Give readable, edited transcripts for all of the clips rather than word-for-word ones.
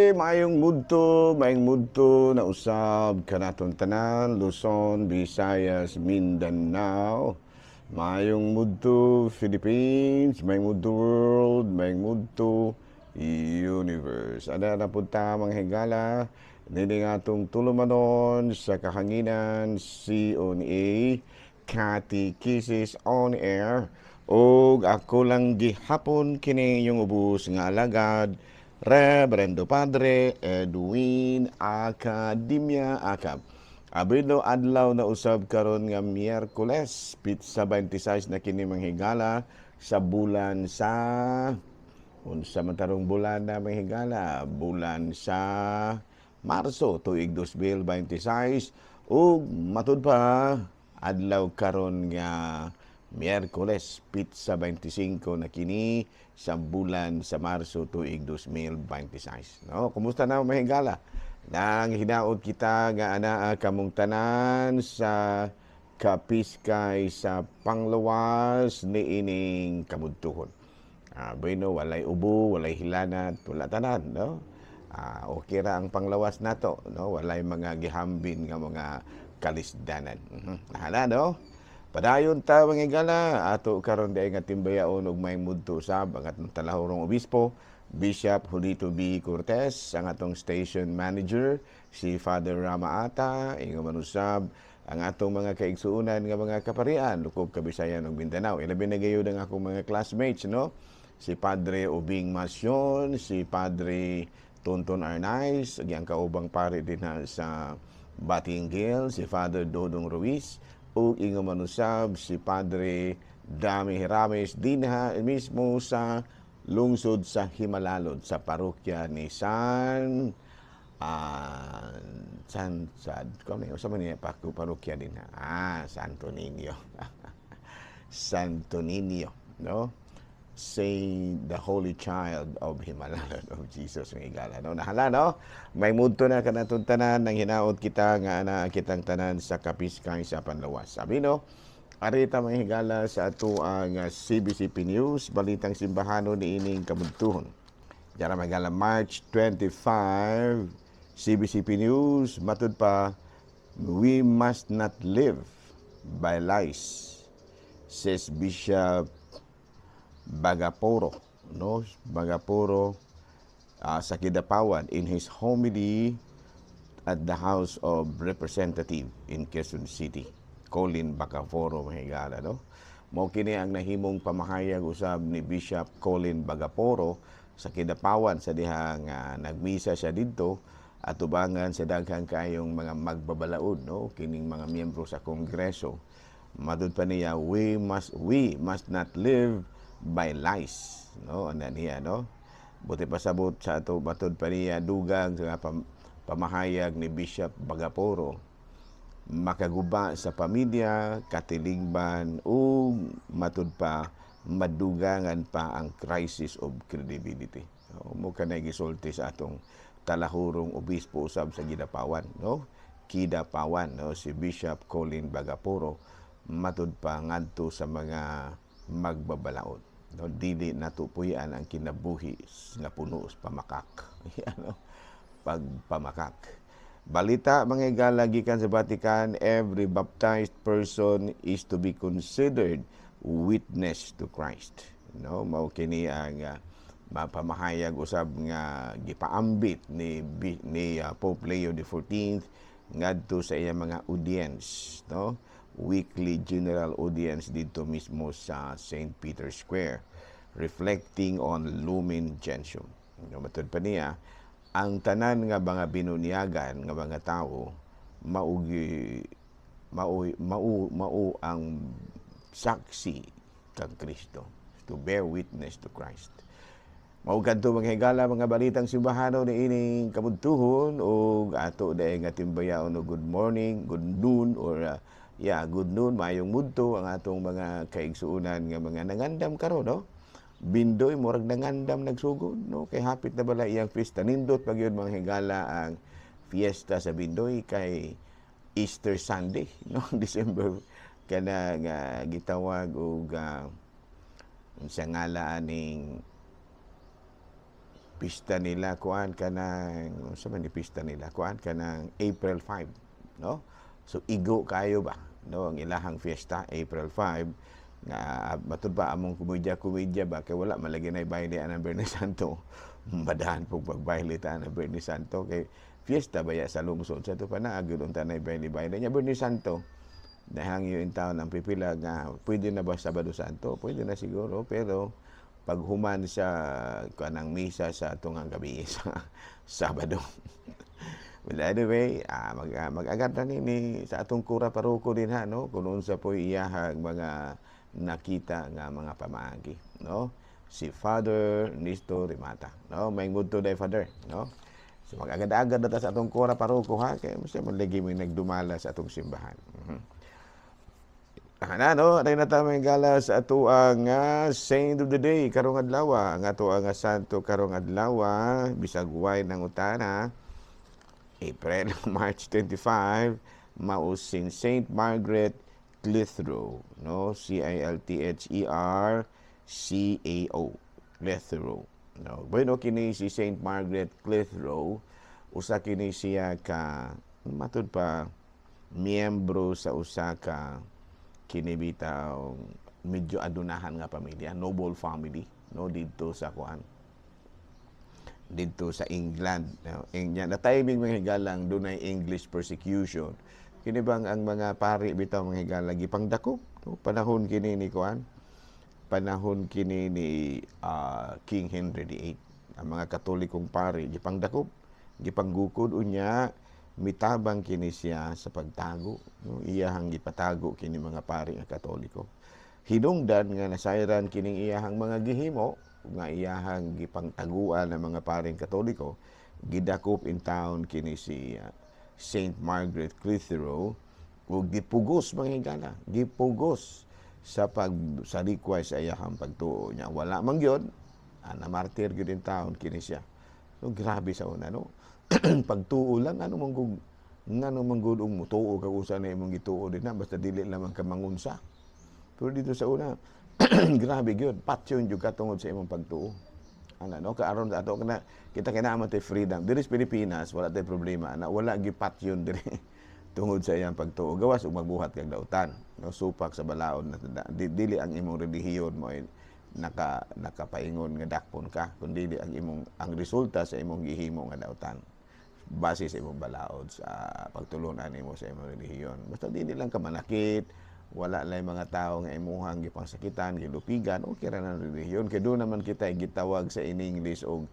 Okay, maayong mudto na usab kanaton tanan, Luzon, Visayas, Mindanao. Maayong mudto, Philippines, maayong mudto, world, maayong mudto, universe. Ana na pud ta, mga higala, nini nga atong tulumanon sa kahanginan, CONA, Catechesis on Air, ug ako lang gihapon kini inyong ubos nga alagad, Reverendo Padre Edwin Academia Acab. Abrido adlaw na usab karon nga Miyerkules, petsa 26 na kini, mga higala, sa bulan sa, unsa man tarong bulan na, mga higala, bulan sa Marso, tuig 2026, ug matud pa adlaw karon nga Miyerkules, petsa 25 na kini sa bulan sa Marso, tuig 2026. No, kumusta na, mga higala? Nang hinaot kita nga anaa kamong tanan sa kapiskay sa panglawas ni ining kabudtuhon. Bueno, walay ubo, walay hilanat, wala tanan, no? Okay ra ang panglawas nato, no? Walay mga gihambin nga mga kalisdanan. Nahala, no? Padayon ta, mga higala, ato karon diay nga timbayaon og may mudto usab ang atong talahurong obispo, Bishop Julito B. Cortez, ang atong station manager, si Father Rama Ata, ingon man usab ang atong mga kaigsuonan nga mga kaparian, lukop Kabisayan ug Mindanao. Ilabi na gayud ang akong mga classmates, no? Si Padre Ubing Masyon, si Padre Tonton Arnaiz, ug ang kaubang pare dinha sa Batinguil, si Father Dodong Ruiz, ug ingon man usab si Padre Dami Hirames dinha mismo sa lungsod sa Jimalalud sa parokya ni San San Sad kung ano sa man niya parokya dinha, Santo Niño, Santo Niño, no, Saint the Holy Child of Jimalalud of Jesus, mga higala, no? Nahala, no? May mudto na kanatong tanan nang hinaot kita nga ana kitang tanan sa kapiskay sa panlawas. Sabi, no, arita, mga higala, sa ato ang CBCP News, balitang simbahano ni ining kabudtuhon. Diyara, mga higala, March 25, CBCP News, matud pa, "We must not live by lies," says Bishop Bagaporo, no? Bagaporo sa Kidapawan in his homily at the House of Representative in Quezon City. Colin Bagaforo, mga higala, no? Mao kini ang nahimong pamahayag usab ni Bishop Colin Bagaporo sa Kidapawan sa dihang nagmisa siya didto atubangan sa daghang kayong mga magbabalaod, no, kining mga miyembro sa Kongreso. Matud pa niya, "We must not live by lies," no? Ana niya, no? Buti pasabot sa ato, matud pa niya, dugang sa pamahayag ni Bishop Bagaporo, makaguba sa pamilya, katilingban ug matud pa madugangan pa ang crisis of credibility. No, mao kanay gisulti sa atong talahurong obispo usab sa Gidapawan, no? Kidapawan, no, si Bishop Colin Bagaporo, matud pa ngadto sa mga magbabalaod. No, dili nato puy-an ang kinabuhi nga puno sa pamakak. Yan, no? Pagpamakak. Balita, mga higala, gikan sa Vatican, every baptized person is to be considered witness to Christ. No, mao kini ang mapamahayag usab nga gipaambit ni Pope Leo XIV ngadto sa iyang mga audience, no? Weekly general audience dito mismo sa St. Peter's Square, reflecting on Lumen Gentium. No, matud pa niya, ang tanan nga mga binunyagan nga mga tawo maugi mao mao mao ang saksi kang Kristo, to bear witness to Christ. Mao kadto, mga higala, mga balitang simbahano ni ining kabudtuhon ug ato dahil nga timbayaon og good morning, good noon or yeah, good noon, maayong mudto ang atong mga kaigsuonan nga mga nangandam karon, no? Bindoy murag nangandam nagsugod, no, kay hapit na bala iyang fiesta. Nindot pag yun, mga higala, ang fiesta sa Bindoy kay Easter Sunday, no, December kana nga gitawag og unsa ngala aning Pista nila kuan kanang, unsa man ni pista nila kuan kanang April 5, no? So igo kayo ba, no, ang ilahang fiesta April 5 nga matud pa among komedya komedya ba, kay wala malagi na baile ang Biyernes Santo. Madahan pong pagbaile ta ang Biyernes Santo kay fiesta baya sa lungsod sa to pa na agud unta na baile baile nya Biyernes Santo. Nahangyo in town ang pipila nga pwede na ba Sabado Santo? Pwede na siguro, pero paghuman sa kanang misa sa atong gabi sa Sabado. Well, anyway, mag-agad na ni sa atong kura paroko din ha, no? Kung unsa po iyahang mga nakita nga mga pamaagi, no? Si Father Nisto Rimata, no? May ngunto day, Father, no? So mag-agad-agad na ta sa atong kura paroko ha, kay mas man lagi mo nagdumala sa atong simbahan. Ana no, aray na ta gala sa ato ang saint of the day karong adlaw, ang ato ang santo karong adlaw, bisag way ng utana, April, March 25, mao si Saint Margaret Clitheroe, no? C I L T H E R C A O, Clitheroe. No, bueno, kini si Saint Margaret Clitheroe, usa kini siya ka matud pa miyembro sa usa ka kini bitaw medyo adunahan nga pamilya, noble family, no, didto sa kuan, didto sa England, no? Nya na timing, mga higalang, dunay English persecution. Kini bang ang mga pari bitaw, mga higala, gipangdakop, no? Panahon kini ni kuan, panahon kini ni King Henry VIII, ang mga Katolikong pari gipangdakop, gipanggukod. Unya mitabang kini siya sa pagtago, no? Iyahang gipatago kini mga pari nga Katoliko. Hinungdan nga nasayran kining iyahang mga gihimo nga iyahang gipangtaguan ng mga paring Katoliko, gidakop in town kini si Saint Margaret Clitheroe ug gipugos, mga higala, gipugos sa pagsalikway sa iyahang pagtuo niya. Wala man gyud, na martir gyud in town kini siya. So grabe sa una, no? Pagtuo lang, ano man gug ngano man gud ug mutuo ka usa na imong gituo din na basta dili lamang ka mangunsa. Pero dito sa una, grabe gyud, patyon jud ka tungod sa imong pagtuo. Ana no, kaaron sa ato kana kita kina man tay freedom. Diri sa Pilipinas wala tay problema na wala gipatyon diri tungod sa iyang pagtuo. Gawas ug magbuhat kag dautan, no, supak sa balaod na dili ang imong relihiyon mo ay nakapaingon nga dakpon ka, kundi ang imong ang resulta sa imong gihimo nga dautan base sa imong balaod sa pagtulunan nimo sa imong relihiyon. Basta dili lang ka manakit, wala lang mga tao nga imuhang gipangsakitan, gilupigan, okay ra ng relihiyon. Kay doon naman kita gitawag sa in English og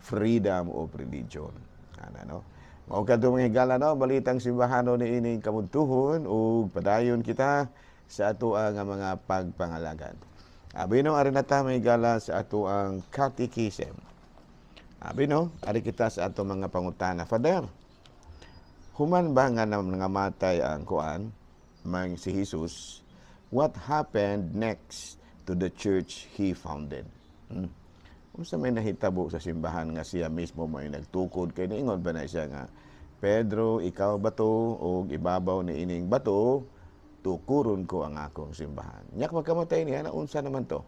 freedom of religion. Ana no. Mao kadto, mga higala, no, balitang simbahano ni ining kamudtuhon ug padayon kita sa ato ang mga pagpangalagad. Abi no, ari na ta, mga higala, sa ato ang catechism. Abi no, ari kita sa ato mga pangutana. Father, human ba nga nangamatay ang kuan, mang si Jesus, what happened next to the church he founded? Unsa may nahitabo sa simbahan nga siya mismo may nagtukod? Kay niingon ba na siya nga, "Pedro, ikaw bato ug ibabaw ni ining bato tukuron ko ang akong simbahan"? Nyak magkamatay niya na, unsa naman to?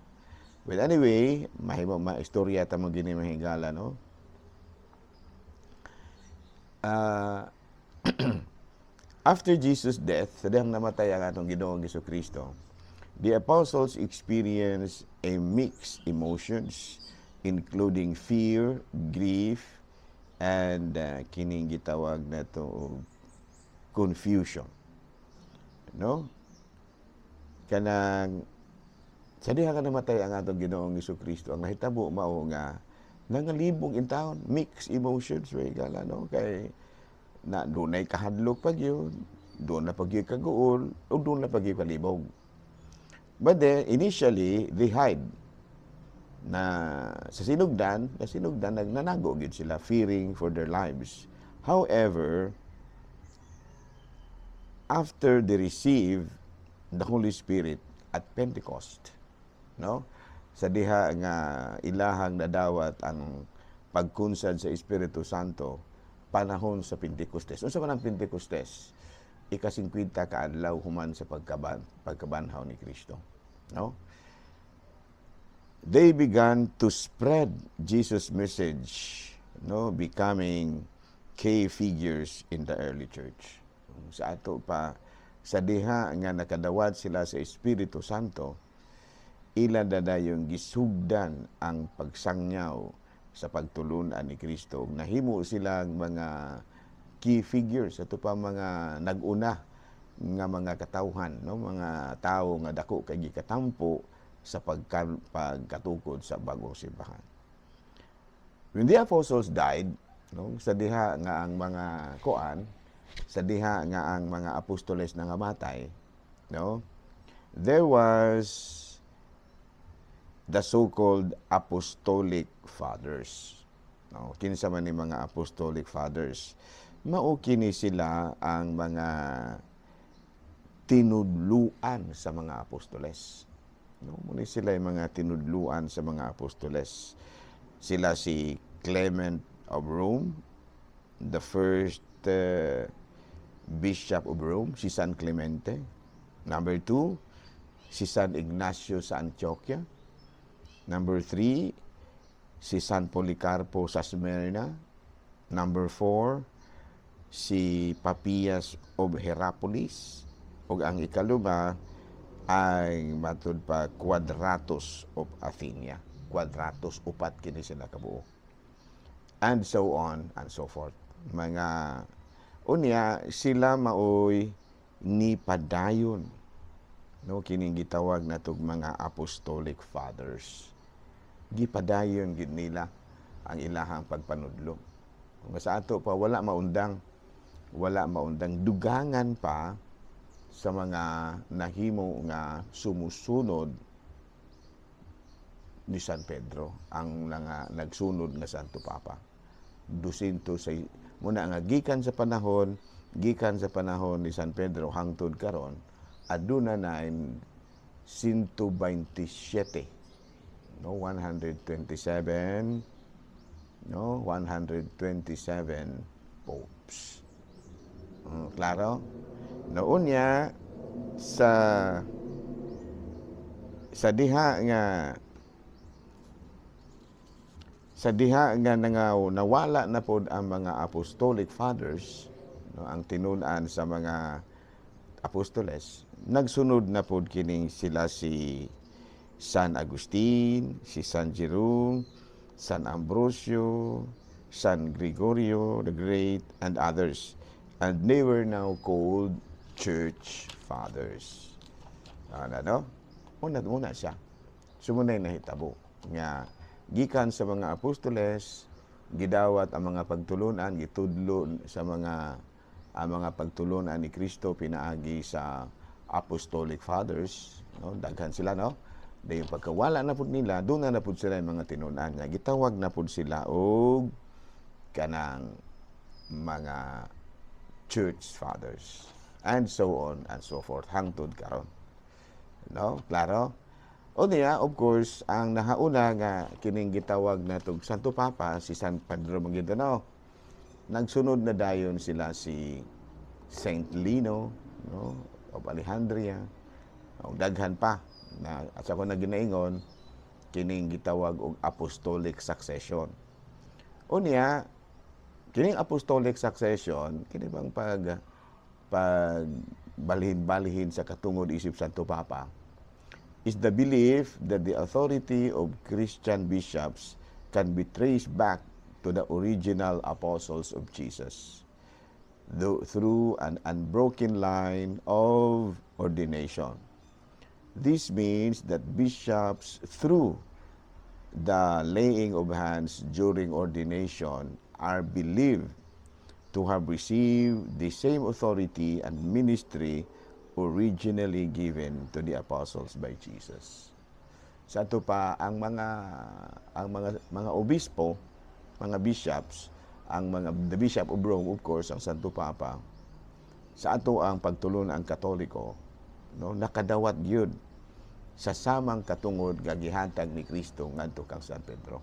Well, anyway, mahimo ma istorya ta mo gini, mga higala, no? After Jesus' death, sa dihang namatay ang atong Ginoong Kristo, the apostles experienced a mixed emotions including fear, grief, and kining gitawag na to og confusion. No? Kanang sa diha ka namatay ang atong Ginoong Kristo, ang nahitabo mao nga nangalibog in town, mixed emotions way gala, no, kay na dunay kahadlok pag yun, doon na pag kaguol, o doon na pag kalibog. But then, initially, they hide na sa sinugdan, nagnanago gyud sila, fearing for their lives. However, after they receive the Holy Spirit at Pentecost, no? Sa diha nga ilahang nadawat ang pagkunsad sa Espiritu Santo panahon sa Pentecostes. Unsa man ang Pentecostes? Ika-50 ka adlaw human sa pagkabanhaw ni Kristo. No? They began to spread Jesus' message, no, becoming key figures in the early church. Sa ato pa, sa diha nga nakadawat sila sa Espiritu Santo, ila dayon gisugdan ang pagsangyaw sa pagtulunan ni Kristo. Nahimo silang mga key figures, ato pa mga nag-una nga mga katawhan, no, mga tawo nga dako kay gikatampo sa pagkatukod sa bagong simbahan. When the apostles died, no, sa diha nga ang mga koan, sa diha nga ang mga apostoles nangamatay, no, there was the so-called apostolic fathers. No, kinsa man ni mga apostolic fathers? Mao kini sila ang mga tinudluan sa mga apostoles. No, mao ni sila yung mga tinudluan sa mga apostoles. Sila si Clement of Rome, the first Bishop of Rome, si San Clemente. Number two, si San Ignacio sa Antioquia. Number three, si San Policarpo sa Smyrna. Number four, si Papias of Hierapolis. Ug ang ikalima ay matud pa Quadratus of Athenia. Quadratus, upat kini sila kabuo. And so on and so forth. Mga unya sila maoy ni padayon, no, kining gitawag natog mga apostolic fathers. Gipadayon gid nila ang ilahang pagpanudlo. Kung sa ato pa, wala maundang, wala maundang, dugangan pa sa mga nahimo nga sumusunod ni San Pedro, ang nga nagsunod nga Santo Papa. Dusinto sa muna nga gikan sa panahon ni San Pedro hangtod karon, aduna na 127, no, 127, no, 127 popes. Klaro, no? Unya sa diha nga nawala na pod ang mga apostolic fathers, no, ang tinun-an sa mga apostoles, nagsunod na pod kining sila si San Agustin, si San Jerome, San Ambrosio, San Gregorio the Great, and others. And they were now called church fathers. Ano, no? Una, muna siya. So mao na'y nahitabo nga gikan sa mga apostoles, gidawat ang mga pagtulunan, gitudlo sa mga ang mga pagtulunan ni Kristo pinaagi sa apostolic fathers, no? Daghan sila, no? Dayon pagkawala na pud nila, doon na pud sila yung mga tinunan niya. Gitawag na pud sila og kanang mga church fathers and so on and so forth hangtod karon. No? Klaro? O niya, of course, ang nahauna nga kining gitawag natog Santo Papa, si San Pedro Maguindanao. Nagsunod na dayon sila si Saint Lino, no, of Alejandria. O daghan pa na at sa na ginaingon kining gitawag og apostolic succession. Unya, kining apostolic succession, kini bang pag balhin-balhin sa katungod isip Santo Papa, is the belief that the authority of Christian bishops can be traced back to the original apostles of Jesus though, through an unbroken line of ordination. This means that bishops, through the laying of hands during ordination, are believed to have received the same authority and ministry originally given to the apostles by Jesus. Sa ato pa, ang mga obispo, mga bishops, ang mga the Bishop of Rome, of course, ang Santo Papa, sa ato ang pagtulon ang Katoliko, no, nakadawat gyud sa samang katungod nga gihatag ni Kristo ngadto kang San Pedro.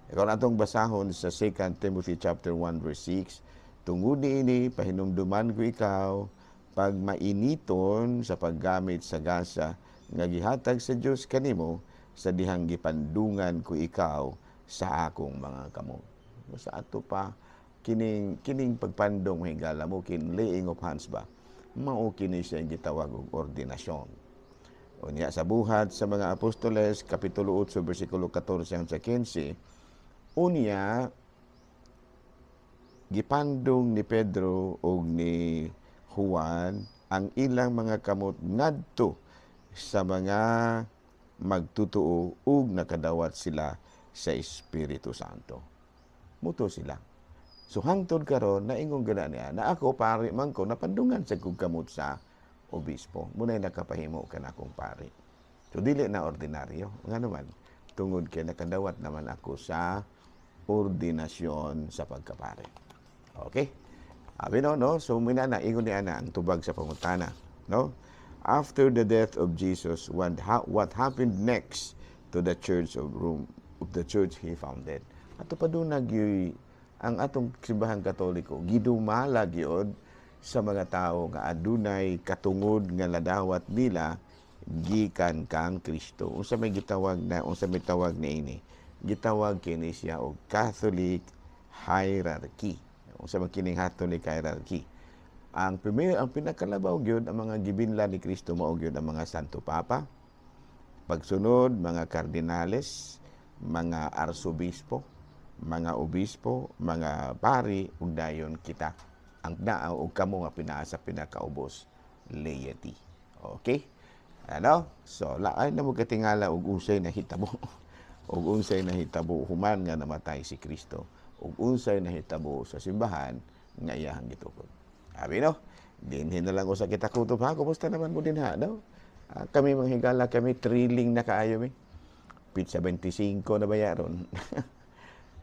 Ikaw atong basahon sa 2 Timothy chapter 1 verse 6, "Tungod niini pahinumduman ko ikaw pag mainiton sa paggamit sa gasa nga gihatag sa Dios kanimo." sa dihang gipandungan ko ikaw sa akong mga kamot. Sa ato pa kining kining pagpandong, higala mo, kin laying of hands ba, mao kini siya gitawag og ordinasyon. Unya sa Buhat sa mga Apostoles kapitulo 8 bersikulo 14 hangtod sa 15, unya gipandong ni Pedro ug ni Juan ang ilang mga kamot ngadto sa mga magtutuo ug nakadawat sila sa Espiritu Santo. Mutuo sila. So hangtod karon naingon gana niya na ako, pari man ko, napandungan sa kog kamot sa obispo. Muna'y nakapahimo ka na akong pari. So dili na ordinaryo. Nga naman, tungod kay nakadawat naman ako sa ordinasyon sa pagkapari. Okay? Abi no, no? So mina na ingon ni ana ang tubag sa pangutana, no? After the death of Jesus, what happened next to the Church of Rome, of the church he founded? Ato pa doon ang atong Simbahang Katoliko gidumala gyud sa mga tao nga adunay katungod nga nadawat nila gikan kang Kristo. Unsa may gitawag na, unsa may tawag niini? Gitawag kini siya og Catholic hierarchy. Unsa man kining Catholic hierarchy? Ang primero, ang pinakalabaw gyud, ang mga gibinlan ni Kristo, mao gyud ang mga Santo Papa. Pagsunod, mga kardinales, mga arsobispo, mga obispo, mga pari, ug dayon kita ang naa og kamo nga pinaa sa pinakaubos, laity. Okay? Ano? So, laay na mo katingala og unsay nahitabo. Og unsay nahitabo human nga namatay si Kristo. Ug unsay nahitabo sa simbahan nga iyahang gitukod. Abi no? Dinhi na lang usa kita kutob ha. Kumusta naman mo din ha, no? Ah, kami mga higala, kami thrilling na kaayo mi. Petsa 25 na ba ron?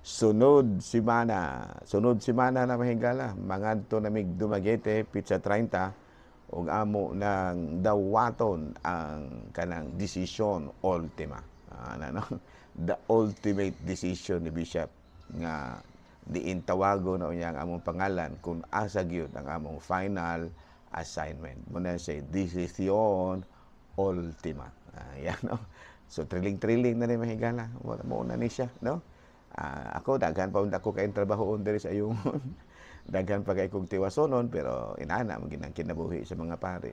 Sunod simana, sunod simana na, mahigala, mangadto na mig Dumaguete, petsa 30, ug amo nang dawaton ang kanang desisyon ultima. Ah, ano, no? The ultimate decision ni Bishop nga diin tawago na unya ang among pangalan kung asa gyud ang among final assignment. Muna say desisyon ultima. Ah, yan, no? So thrilling-thrilling na ni, mahigala. Mo na ni siya, no? Ah, ako daghan pa ako kay trabaho diri sa Ayungon. Daghan pa kay kog tiwasonon, pero inana man ginang kinabuhi sa mga pari.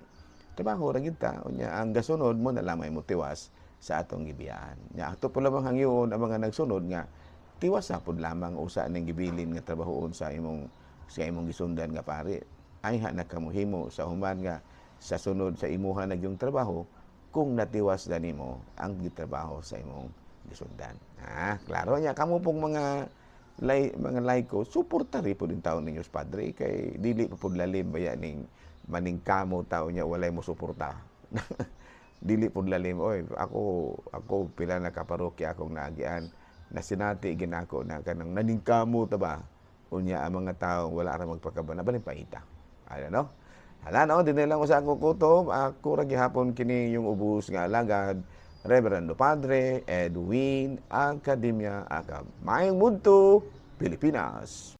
Trabaho ra gyud ta. Unya ang gasunod mo na lamay mo tiwas sa atong gibiyaan. Nya ato po lamang hangyoon ang mga nagsunod nga tiwas sa pud lamang usa ning gibilin nga trabahoon sa imong gisundan nga pari. Ay ha nakamuhimo sa human nga sa sunod sa imuha nagyong trabaho kung natiwas na nimo ang gitrabaho sa imong gisundan. Ha, klaro niya kamo pong mga lay, mga laiko, suporta rin po din taon ninyo sa padre kay dili pa pud lalim baya ning maningkamo tao niya walay mo suporta. Dili pud lalim oy. Ako pila na ka parokya akong naagian na sinati ginako na kanang naningkamo ta ba, unya ang mga tao wala ra magpakabana balin paita. Ano no? Hala no, dinhi lang ko sa akong kutob. Ako ra gihapon kini yung ubos nga alagad, Reverendo Padre Edwin Academia Acab. Maayong budto, Pilipinas.